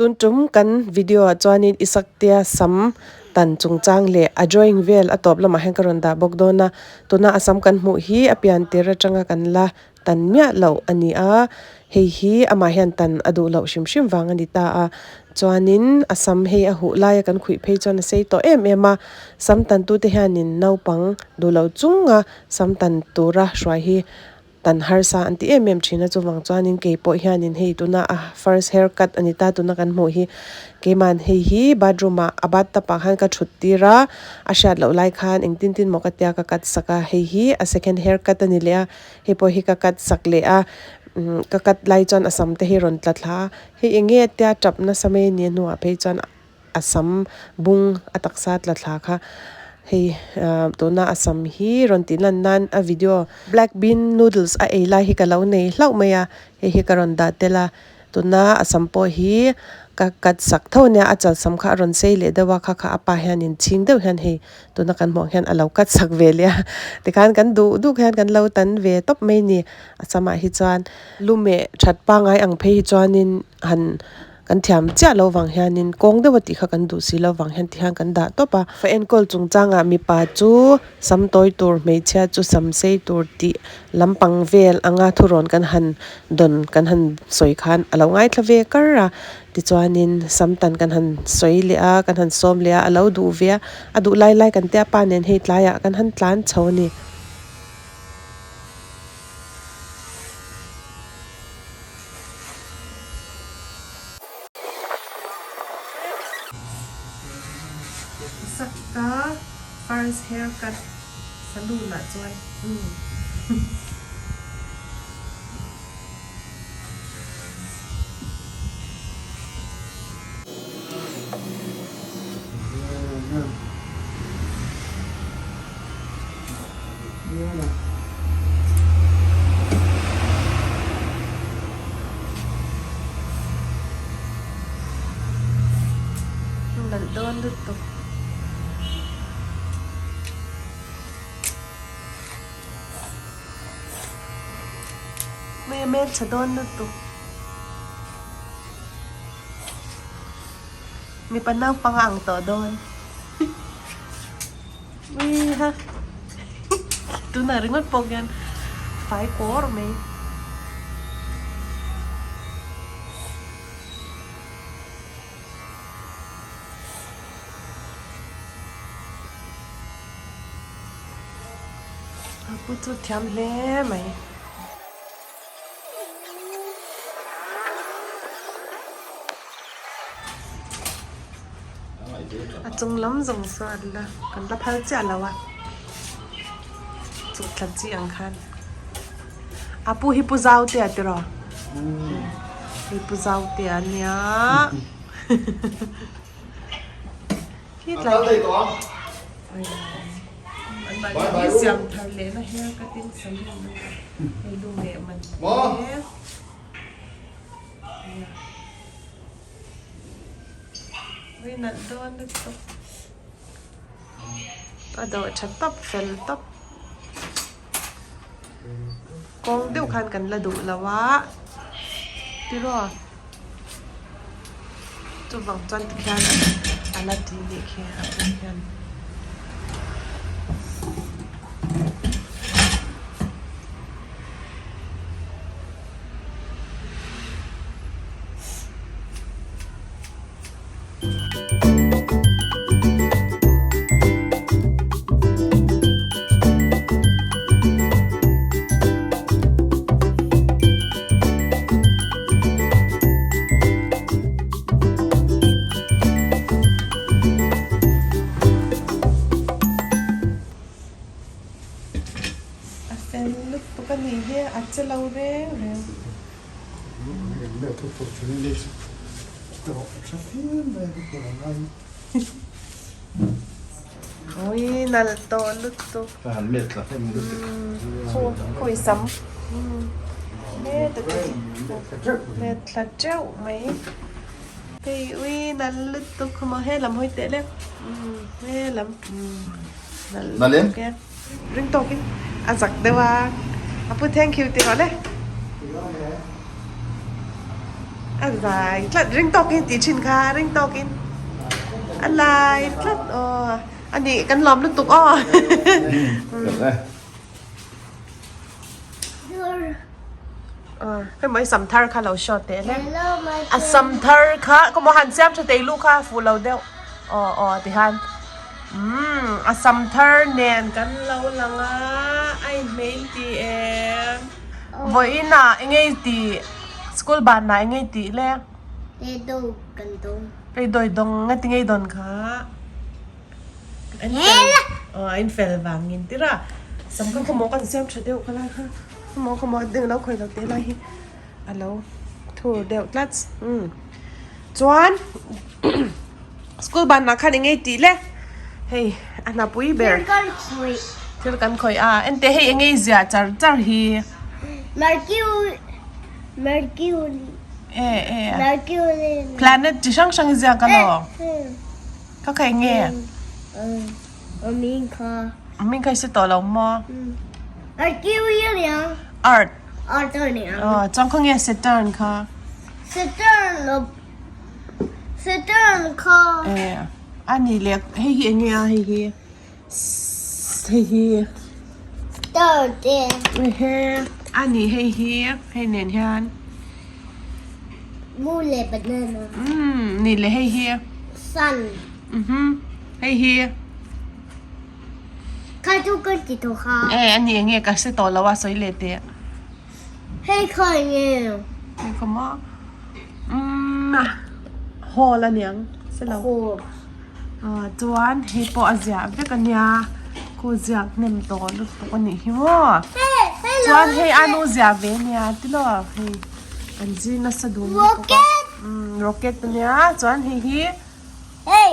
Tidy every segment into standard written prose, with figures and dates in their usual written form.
Tun tum kan video ah chuanin Isaktea sam tan chungchang leh a drawing vel a tawp lamah hian ka rawn dah bawk dawn a. Tuna a sam kan hmuh hi a pian tir atanga kan la tan miah loh a ni a, hei hi amah hian tan a duh loh hrim hrim vang a ni ta a. Chuanin a sam hei a huh laia kan khuih phei chuan a sei tawh em em a, sam tantute hianin naupang duh loh chunga sam tan tura hruai hi Tan harsa an ti em em thin a, chuvang chuanin kei pawh hianin hei tuna a first hair cut a ni ta tuna kan hmuh hi keiman hei hi bathroom ah a bathtub ah khan ka thut tir a, a hriat loh lai khan engtin tin maw ka tia ka cut sak a, hei hi a second hair cut a ni leh a, hei pawh hi ka cut sak leh a, umm ka cut lai chuan a sam te hi rawn tla thla a, hei eng nge tia tap nasa mai a ni a hnuah phei chuan. A sam bung a taksa tla thla kha hei ah tuna a sam hi rawn tih lan nan a video black bean noodles a ei lai hi ka lo nei hlauh mai a hei hi ka rawn dah tel a tuna a sam pawh hi ka cut sak tho ania a chal sam kha a rawn sei leh deuh a kha kha a pa hian in chhing deuh hian hei tuna kan hmuh ang hian a lo cut sak ve leh a tikhan kan duh duh hian kan lo tan ve tawp mai a ni a samah hi chuan lu meh that pangai ang phei hi chuanin han. Kan thiam chiah lo vang hianin kawng deuh a tih kha kan duh si lo vang hian ti hian kan dah tawp a. Fa enkawl chungchangah mipa chu sam tawi tur, hmeichhia chu sam sei tur tih lampang vel anga thurawn kan han dawn kan han sawi khan a lo ngaithla ve kar a. Tichuanin sam tan kan han sawi leh a, kan han sawm leh a, a lo duh ve a, a duh lai lai kan tia pa nen hei tlaiah kan han tlan chho a ni. Sakka first hair cut saloon ah chuan umm. Nalh dawn lutuk. Hmel hmeltha dawn lutuk. Mipa naupang a ang tawh dawn. Uiha tunah ringawt pawh khian fai kawr mai. A pu chu thiam hle mai. A chung lam zawng saw an la kan la phal chiah lo a chuk thla chi ang khan a pu hi pu zau te a tiraw hei pu zau te a nia khi tlai an mahni hi siam thar leh na hair cutting salon hei lu meh man te. Ui nalh dawn lutuk a dawh tha tawp fel tawp kawng deuh khan kan la duh lo a tiraw chuvang chuan tikhian a la ti nih khi a pum hian. A fel lutuk a nih hi a che lo reng reng. Ui nalh tawh lutuk. Khawi sam met thla teuh mai. Hei ui nalh lutuk maw helam hawi teh lek helam nalh lutuk e. Ring tawkin a zak deuh a, a pu thank you tih rawh le. A zai tlat ring tawkin tih thin kha ring tawkin a lai tlat aw a nih kan lawm lutuk aw. Hei maw i sam thar kha lo show teh le a sam thar kha ka maw han siam tha thei lu kha fuh lo deuh aw aw tihian umm a sam thar nen kan lo lang a a inhmeh in ti em vawiinah eng nge i tih school banah eng nge i tih le Pleidoh dawng nge ti ngei dawn kha. An fel vangin tir a sam kha khawmaw kan siam tha deuh kha lai kha khawmaw khawmaw ding lo khawi lo teh lai hi a lo thur deuh tlat umm chuan school banah khan eng nge tih le hei a hnapui ber thil kan khawih a enteh hei eng nge ziah char char hi e e planet chi hrang hrang i ziak alaw. Ka kha eng nge? Min kha. Min kha i si tawh lo maw? Mercury. Earth. Earth a ni ang. Aw, chuan khaw nge Saturn kha? Saturn lo Saturn kha. Eh, a ni leh hei hi eng nge a hei hi? Hei hi. Star te. Ehe, a ni hei hi hei nen hian. Mu leh banana. Umm ni leh hei hi. Sun. Mhm hei hi. Kha chu ka ti tawh kha. E a ni enge ka hre tawh lo a sawi leh teh. Hei kha enge. Hei kha maw umm hall a niang se lo. Hall. Aw chuan hei pawh a ziah vek a nia khu ziak hnem tawh lutuk a nih hi maw. Chuan hei a nu ziah ve a nia tilo hei. An zir nasa dun lutuk a. Rocket! Umm rocket a nia chuan hei hi. Hei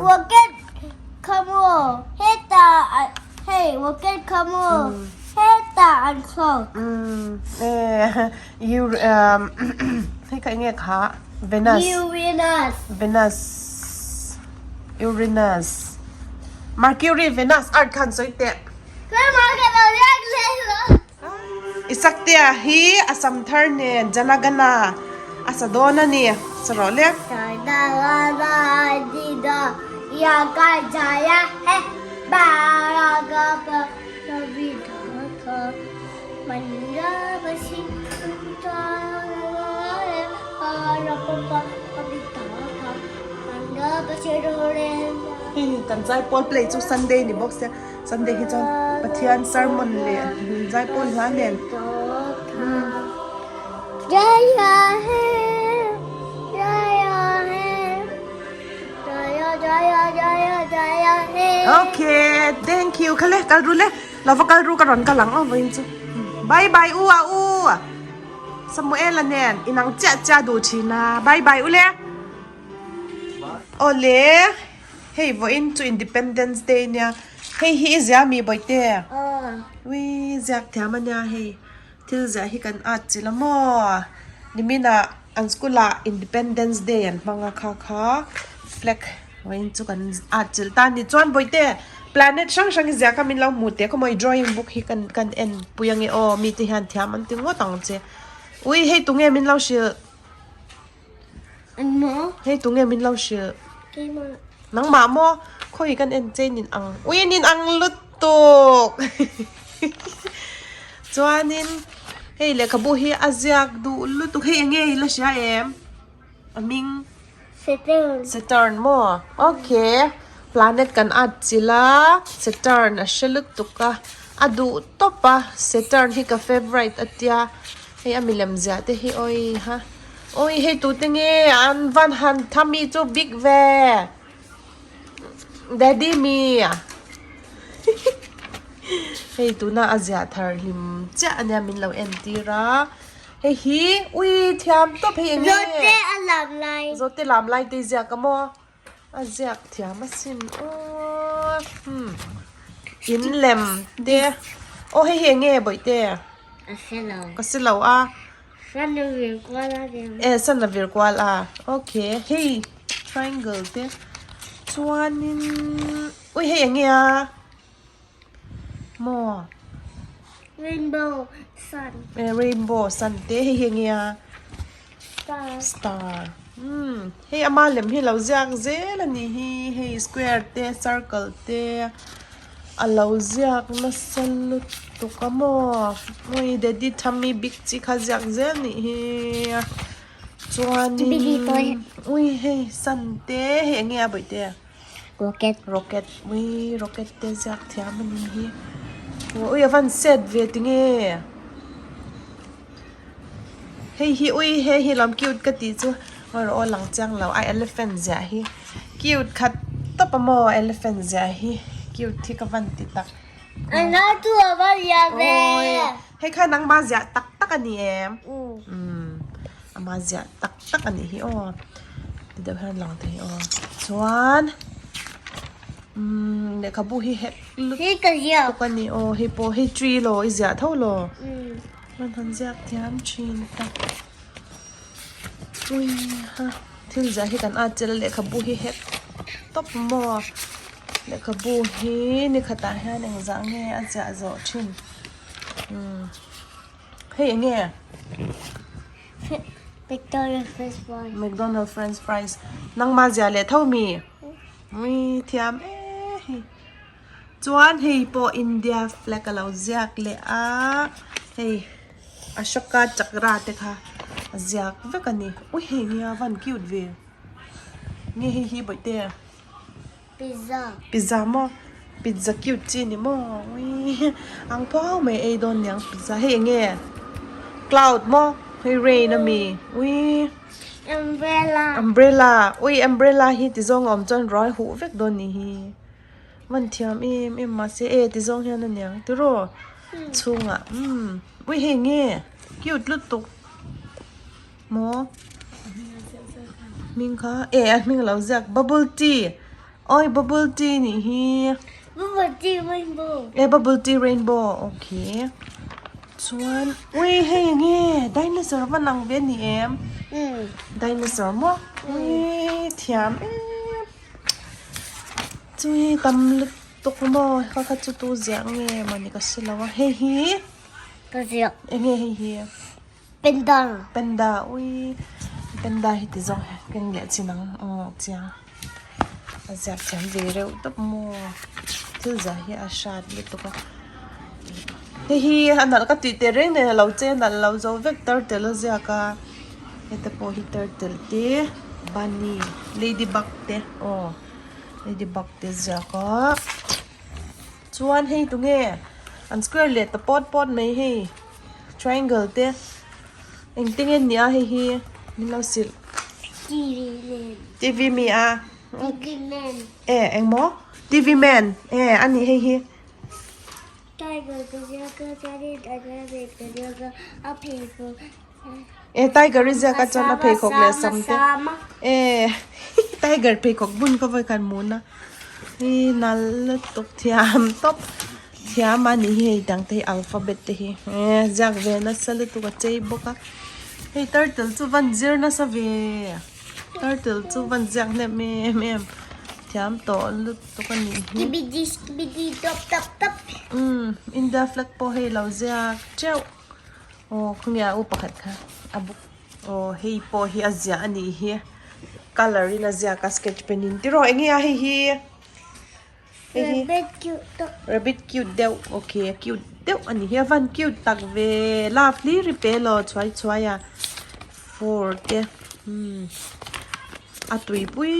rocket kha maw hetah hei rocket kha maw hetah an thlawk. Umm eh ur umm hei kha enge kha Venus. Uranus. Venus Uranus Mercury Venus Earth khan sawi teh. Ka market lo riak leh lo. Isaktea hi a sam thar nen Janagana a sa dawn a ni, sa rawh le. Hei kan zaipawl play chu Sunday ni bawk sia. Sunday hi chuan Pathian sermon leh zaipawl hla nen Okay thank you kha le kal ru le lo va kal ru ka rawn kal ang aw vawiin chu bye bye u a u Samuela nen inang chiah chiah duh thin a bye bye u le awle. Hei vawiin chu Independence Day nia hei hi i zia mi bawihte ui ziak thiam a nia hei thil ziah hi kan at chilh a maw niminah an school ah Independence Day an hmang a kha kha flag vawiin chu kan at chilh ta a ni chuan bawihte planet hrang hrang i ziah kha min lo hmuh teh khaw maw i drawing book hi kan kan en pui ange aw mite hian thiam an ti ngawt ang che ui hei tunge min lo hrilh. Hei tunge min lo hrilh? Keimah. Nangmah maw? Khawi kan en che nin ang. Ui nin ang lutuk. Chuanin hei lehkhabu hi a ziak duh lutuk. Hei enge i la hria em? A hming? Saturn. Saturn maw? Okay. Planet kan at chilh a, Saturn a hre lutuk a, a duh tawp a, Saturn hi ka favourite a tia. Hei a milem ziah te hi awi ha. Awi hei tute nge an van han tha mi chu big ve. Daddy mi. Hei tuna a ziah thar hlim chiah ania min lo en tir a. Hei hi ui thiam tawp hei enge. Zawhte a lam lai. Zawhte lam lai te i ziak a maw. A ziak thiam asin aw hmm in lem te aw hei hi enge bawihte A si lo. Ka si lo a. San a vir kual a nia. E san a vir kual a okay hei triangle te chuanin ui hei enge a maw Rainbow sun. E rainbow sun te hei hi enge a. Star. Star. Umm hei ama lem hi lo ziak zel a nih hi hei square te circle te a lo ziak nasa lutuk a maw ui daddy tummy big chi kha ziak zel a nih hi chuanin ui hei sun te hei eng nge a bawihte Rocket. Rocket ui rocket te ziak thiam a nih hi ui a van set ve tinge. Hei hi ui hei hi lawm cute ka tih chu ngawi rawh aw lang chiang lo a elephant ziah hi cute khat tawp a maw elephant ziah hi cute hi ka van ti tak hei kha nangmah ziah tak tak a ni em umm amah ziah tak tak a nih hi aw ti deuh hian lang thei aw chuan umm lehkhabu hi hek lutuk a ni aw hei pawh hei tree law i ziah tho law. Rawn han ziak thiam thin tak. Ui ha thil ziah hi kan at chel a lehkhabu hi hek tawp maw lehkhabu hi ni khatah hian engzah nge a ziah zawh thin umm hei eng nge McDonald's french fries McDonald's french fries nangma ziah leh tho mi ui thiam e hei. Chuan hei pawh India flag a lo ziak leh a hei Ashoka chakra te kha a ziak vek a ni ui hei nia van cute ve nge hei hi bawihte Pizza pizza maw pizza cute chi ni maw ui ang phau mai ei dawn niang pizza hei eng nge cloud maw hei rain a mi ui Umbrella umbrella ui umbrella hi ti zawng a awm chuan ruai huh vek dawn ni hi. Man thiam em em mahse e ti zawng hian a niang tiraw chhungah umm ui hei nge cute lutuk maw hming kha e a hming a lo ziak bubble tea awi bubble tea nih hi bubble tea rainbow e bubble tea rainbow okay chuan ui hei nge dinosaur va nang ve a ni em dinosaur maw ui thiam em. Chui tam lutuk maw kha kha chu tu ziah nge mawni ka hre lo a hei hi ka ziah eng nge hei hi panda panda ui panda hi ti zawng keng leh chin ang aw chiang a ziak thiam ve reuh tawp maw thil ziah hi a hrat lutuk a hei hi a nalh ka tih teh reng nen a lo che nalh lo zo vek turtle a ziak a. Heta pawh hi turtle te bunny ladybug te aw ladybug te ziak a chuan hei tunge an square leh ta pawt pawt mai hei triangle te engte nge nia hei hi min lo silh T_V mi a e engmaw T_V man e a nih hei hi. Tiger ka ziak a chuanin rabbit ka ziak a a pheikhawk E tiger i ziak a chuan a pheikhawk leh sam te e tiger pheikhawk bun ka vawi khan mun a hi nal lutuk thiam tawp thiam a ni hi hei dang te hi alphabet te hi e ziak ve nasa lutuk a chei bawk a hei turtle chu van zir nasa ve turtle chu van ziak hnem em em thiam tawh lutuk a nih hi skibidi skibidi dop dop dop umm India flag pawh hei lo ziak teuh. Aw khawnge a u pakhat kha a buk aw hei pawh hi a ziah a nih hi colour in a ziak a sketch pen in tiraw eng nge a hei hi hei hi rabbit cute deuh rabbit cute deuh okay cute deuh a nih hi a van cute tak ve love hlir i pe law chhuai chhuai a four te umm a tuipui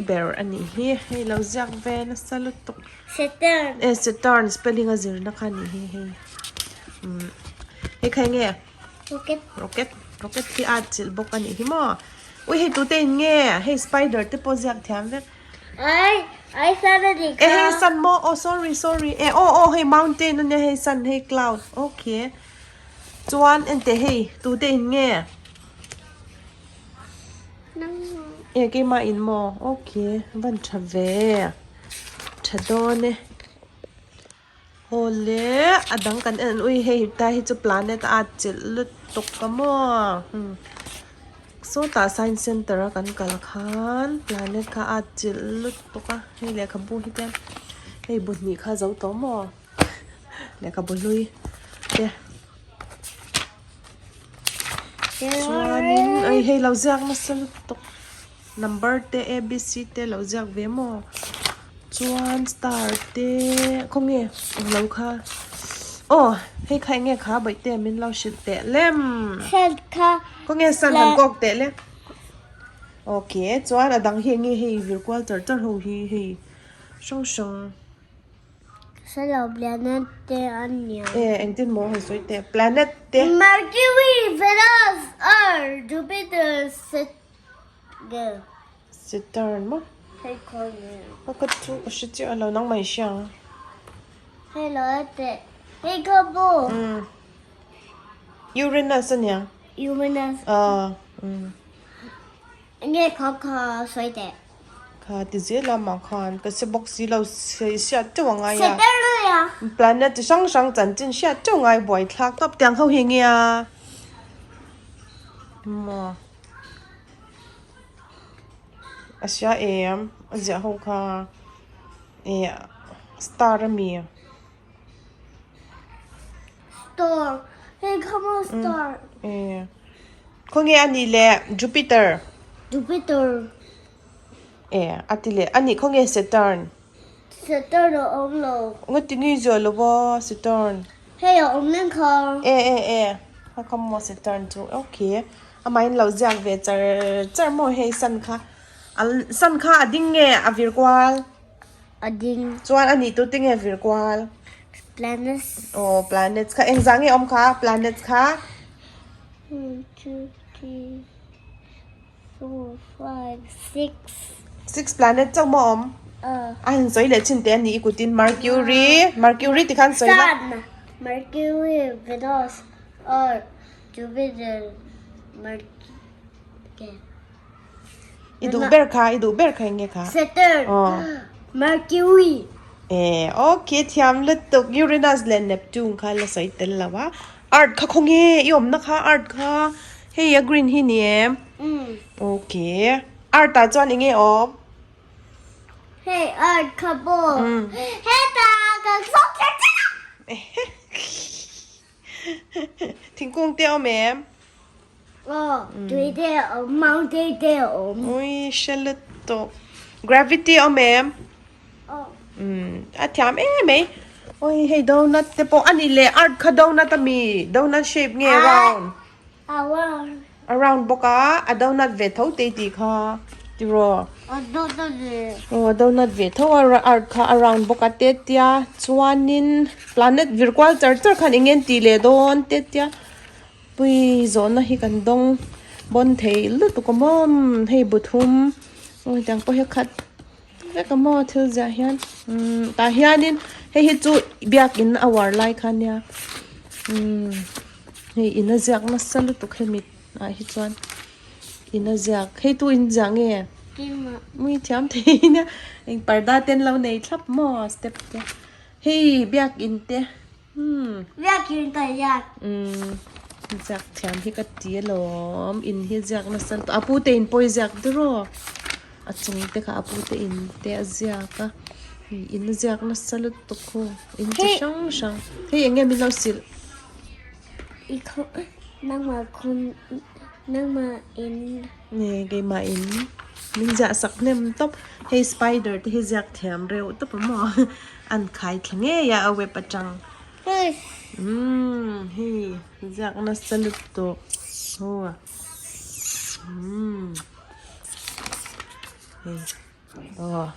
ber a nih hi hei lo ziak ve nasa lutuk. Saturn. E Saturn spelling a zirna kha a nih hi hei umm hei kha eng nge Rocket. Rocket rocket hi a chilh bawk a nih hi maw ui hei tute in nge hei spider te pawh ziak thiam vek Ai ai sun a nih e kha hei sun maw oh sorry sorry e aw aw hei mountain a nia hei sun hei cloud okay chuan enteh hei tute in nge E keimah in maw okay van tha ve tha dawn e awle a dang kan en ui hei tai hi chu planet a at chilh lutuk a maw sawtah science center a kan kal khan planet kha a at chilh lutuk a hei lehkhabu hi te hei bu hnih kha zo tawh maw lehkhabu hlui te. Chuanin ai hei lo ziak nasa lutuk number te a b c te lo ziak ve maw chuan star te khawnge englo kha aw hei kha enge kha bawihte min lo hrilh teh lem khawnge sun han kawk teh le okay chuan a dang hi enge hei vir kual char char ho hi hei hrang hrang. Hre lo planet te a nia. E engtin maw han sawi teh planet te. Mercury, Venus, Earth, Jupiter, Saturn. Saturn maw? Hei khaw nge. Ka ka chu ka hre chiah lo nangmah i hria ang. Hei lo e teh. Hei kha bu. Umm. Uranus a nia. Uranus. Aw. Umm. Nge kha kha sawi teh. Kha ti zel a mah khan ka se bawk si lo hriat teuh a ngai a. Saturn lui a. Planet chi hrang hrang chanchin hriat teuh a ngai buai thlak tawp tiang ho hi nge a. Maw. A hria em a ziah ho kha e star a mi. Star hei kha maw star. E khawnge a nih leh Jupiter. Jupiter. E a ti leh a nih khawnge Saturn. Saturn a awm lo. Nga ti nge ziah lo va Saturn. Hei a awm reng kha. E e e kha kha maw Saturn chu okay amahin lo ziak ve char char maw hei sun kha sun kha a ding nge a vir kual. A ding. Chuan a nih tute nge vir kual? Planets. Aw planets kha engzah nge awm kha planets kha? One, two, three, four, five, six. Six planet chauh maw awm? Aw. A han sawi leh chin teh a nih i kutin Mercury, Mercury ti khan sawi la. Sun, Mercury, Venus, Earth, Jupiter, Mercury. I duh ber kha, i duh ber kha eng nge kha? Saturn, Mercury. Eh, okay, thiam lutuk. Uranus leh Neptune kha la sawi tel lo a. Earth kha khaw nge? I awmna kha Earth kha. Hei a green hi ni em? Okay. Earth ah chuan eng nge awm? Hei Earth kha pawh. Hetah kan sawk tlat tlat a. Thingkung te a awm em? Aw, tui te a awm, mountain te a awm. Ui, hre lutuk. Gravity a awm em? Aw. Umm, a thiam em mai. Ui, hei donut te pawh a ni leh, earth kha donut a mi? Donut shape nge round? A round. A round bawk a, a donut ve tho te i tih kha tiraw? A donut ve. Aw a donut ve tho a, earth kha a round bawk a te tia chuanin planet vir kual char char khan eng nge an tih leh dawn te tia pui zawhna hi kan dawng bawn thei lutuk a maw hei bu thum aw hetiang pawh hi a khat vek a maw thil ziah hian umm tah hianin hei hi chu biakin a uar lai kha ania umm. Hei in a ziak nasa lutuk hemi ah hi chuan in a ziak hei tu in ziah nge mui thiam thei nia eng parda te an lo nei thlap maw step te hei biakin te umm biakin ka ziak umm ziak thiam hi ka ti alawm in hi ziak nasa lutuk a pu te in pawh i ziak deraw a chung te kha a pu te in te a ziak a hei in a ziak nasa lutuk ho in chi hrang hrang hei eng nge min lo silh. I khaw nangmah khum nangmah in. Nge keimah in min ziah sak hnem tawp hei spider te hi ziak thiam reuh tawp a maw an khai thla ngei a a web atang umm hei ziak nasa lutuk aw umm hei aw.